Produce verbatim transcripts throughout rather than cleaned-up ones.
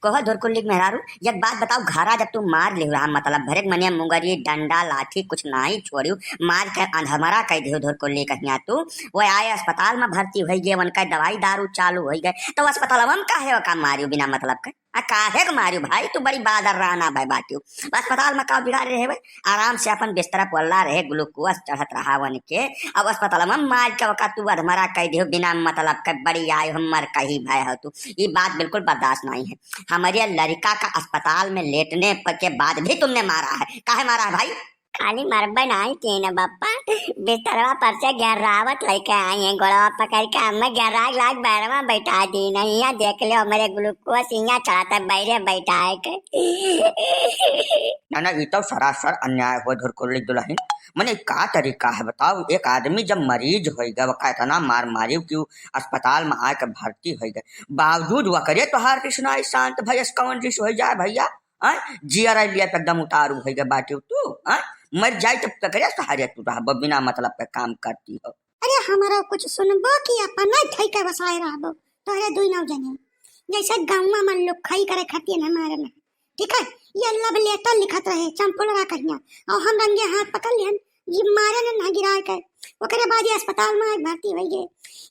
कहो धुरकुल्ली के मेहरारू, एक बात बताओ, घरा जब तू मार लिहु रहा, मतलब भरे के मनिया मुंगरी, डंडा, लाठी कुछ नाही छोड़ियो, मार के अंधमरा कइ दिहु धुरकुल्ली कहिया तू, वो आए अस्पताल में भर्ती होइ गए, उनका दवाई दारू चालू होइ गए, तो अस्पतालवा में काहे ओका मारियो बिना मतलब के? आ काहे के मारियो भाई, तू बड़ी बादर राना भाई बाटियो। अस्पताल में का बिगाड़ रहे भाई, आराम से अपन बिस्तरा पोल्ला रहे, ग्लूकोज चढ़त रहा वन के, अब अस्पताल में मार के ओका तू अधमरा कइ दियो बिना मतलब के, बड़ी आए हमर कही भाई हो तू, ई बात बिल्कुल बर्दाश्त नाही है। हमरे लड़का का अस्पताल में लेटने प-, के बाद भी तुमने मारा है, काहे मारा है भाई? खाली मरबे नाही तीन बप्पा, बिस्तरवा पर से गिर्रावत लइके आई हैं, गोड़वा पकड़ के हमें गिर्रा लाग बैरवा बैठा दी नहीं, यहाँ देख लो हमरे ग्लूकोज यहाँ चढ़ाता बैरे बैठा है के। ना, ना, ई तो सरासर अन्याय हो धुरकुल्ली दुलहिन। मने का तरीका है बताओ, एक आदमी जब मरीज होइ गए, वका इतना मार मारी कि उ अस्पताल में आके भर्ती होइ गए, बावजूद वकरे तोहार रिसना शांत भई, अस कौन रिस होइ जाए भइया? आय, जियरा लिया पे एकदम उतारू होइ गए बाटियो तू, आय, मर जाई तब तकरे सहारे तू रहबो, बिना मतलब के काम करती हो। अरे हमरा कुछ सुनबो कि अपना धई के बसाए रहबो, तोहरे दुई नौ जने। जैसे गाँव में लोग खाई करे खातिर न मारे ना, ठीक है? ये love letter लिखत रहे चंपुलवा कहिया, और हम रंगे हाथ पकड़ लिहन, ये मारे न ना गिराए के। ओकरे बाद ये अस्पताल में आज भर्ती होइ गए।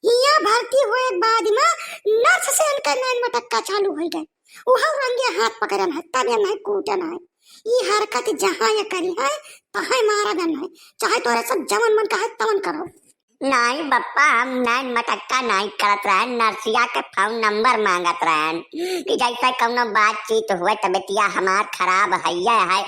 यहाँ भर्ती होए के बाद में नर्स से इनका नैन मटक्का चालू होइ गए। उहौ रंगे हाथ पकड़न है, तब ये नहीं कूटन है। ई हरकत जहाँ ये करी है, तहाँ मारा जन है। चाहे तोरे सब जवन मन कहे तवन करो। नाहीं बप्पा, हम नैन मटक्का नाहीं करत रहन, नर्सिया के फोन नंबर मांगत रहन कि जैसे कौनो बातचीत हुए, तबियतिया हमार खराब हइये है,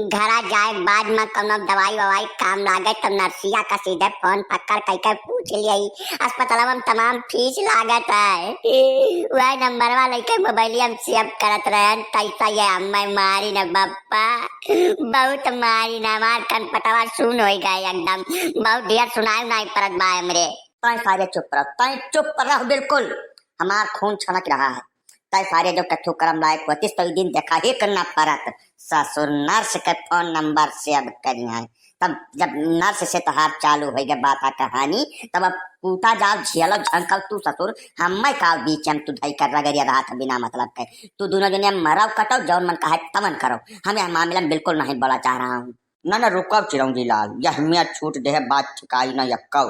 घरा जाए के बाद में कौनो दवाई ववाई काम लागे, तब नर्सिया का सीधे फोन पकड़ कइके पूछ लिये। अस्पतालवा में तमाम फीस लागत है। वह नंबरवा लइके मोबाइलिया में सेव करत रहन, तैसा ये हमें मारी न बप्पा, बहुत मारी न, हमार कनपटवा सुन होइ गए एकदम, बहुत ढेर सुनाई नाहीं परत बा हमरे। तैं सारे चुप रह, तैं चुप रह बिल्कुल, हमार खून छनक रहा है। तैं सारे जो कथू करम लायक होतिस तो ई दिन देखा ही करना परत। ससुर नर्स के फोन नंबर सेव करी है, तब जब नर्स से तोहार चालू होइ गए बात आ कहानी, तब अब कूटा जाओ, झेलो, झंकाओ तू ससुर, हमें का बीच में तू धई कर रगड़िया रहा था बिना मतलब के। तू दोनों जने मरो कटो, जौन मन कहे तवन करो, हम यह मामला में बिल्कुल नहीं बोला चाह रहा हूँ। ना, ना, रुको चिरौंजी लाल, यह मियाँ छूट दे है, बात ठिकाई ना यक्को।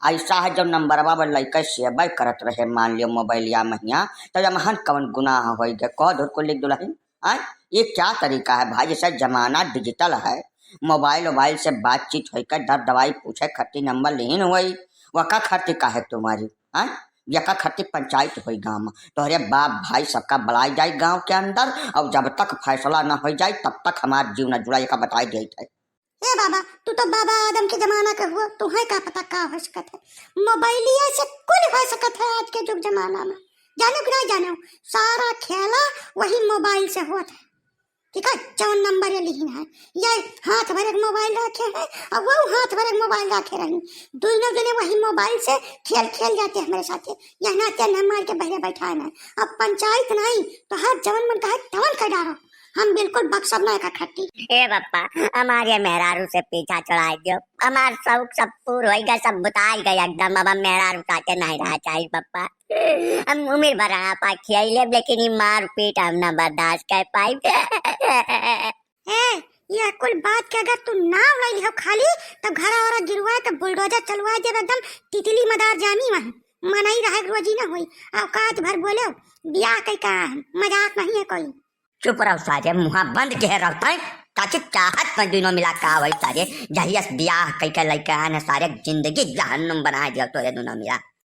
ऐसा है, जब नंबरवा पर लइके सेवा करत रहे, मान लियो मोबाइलिया महिया, तो यमहन कवन गुनाह होइ गए? कहो धुरकुल्ली दुलहिन, आय, ये क्या तरीका है भाई? जैसे जमाना digital है, मोबाइल वोबाइल से बातचीत होइ के दर दवाई पूछे खत्ती नंबर लिहिन हुई, वका खत्ती काहे तुम्हारी, आय? यका खत्ती पंचायत होई गाँव में। तोहरे बाप भाई सबका बुलाई जाई गाँव के अंदर, और जब तक फैसला न होइ जाई, तब तक हमार जीव न जुड़ा, यका बताई देत है। ए बाबा, तू तो बाबा आदम के जमाना के हुआ, तुहे का पता का होइ सकत है। मोबाइलिया से कुल होइ सकत है आज के जुग जमाना में। जाने कि नहीं जाने, सारा खेला वही मोबाइल से होत है। ठीक है, जौन नंबर ये लिहिन है, ये हाथ भर एक मोबाइल रखे है, और वो हाथ भर एक मोबाइल रखे रही। दोनों जने वही मोबाइल से खेल खेल जाते हमरे साथे। यह नाते न मार के बहरे बैठाए ना। अब पंचायत नहीं, तो हर जवन मन कहे तवन कर डारो। हम बिल्कुल बक्सब ना एका खट्टी। ए बप्पा, हमारे मेहरारू से पीछा छुड़ाई दियो। हमार शौक सब पूर होई गए, सब बुताई गए एकदम। अब हम मेहरारू साथे नहीं रहा चाहिए बप्पा। हम उम्र भर हापा खियाई लेब, लेकिन ई मार पीट हम ना बर्दाश्त कर पाई। ए, यह कुल बात के अगर तू नाव ले लिहो खाली, तब घरा वरा गिरवाए, तब बुलडोजर चलवाए देब एकदम, तितली मदार जामी वहीं। मनई रहे के रोजी न होई, औकात भर बोलो, बियाह कई का है, मजाक नहीं है कोई। चुप रहो सारे, मुँहा बंद के रहो तैं, ताकि चाहत में दुनों मिला का होई सारे, जहियस बियाह कई के लइके आने सारे, जिंदगी जहन्नुम बना दियो तोरे दुनों मिला।